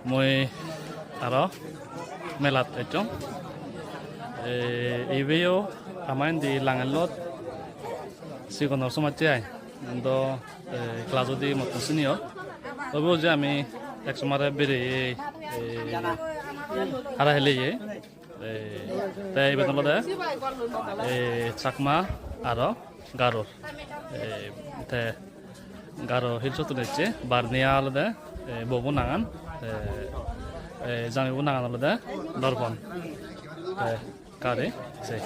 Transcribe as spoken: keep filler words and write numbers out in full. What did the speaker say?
Mui aro melat ecchong. E, ibeyo ama indi Langellot sigonor somajje ai. Indo, e, class odi mottun senior. Tobe uje ami ek somare bereye, e, hara heleye. E, te iben olode, e, Chakma aro Garo. E, te Garo Hills-ottun ecche, Barnia olode, e, bobo nangan, e, e, jamibo nangan olode Dorpon. E, gari, se.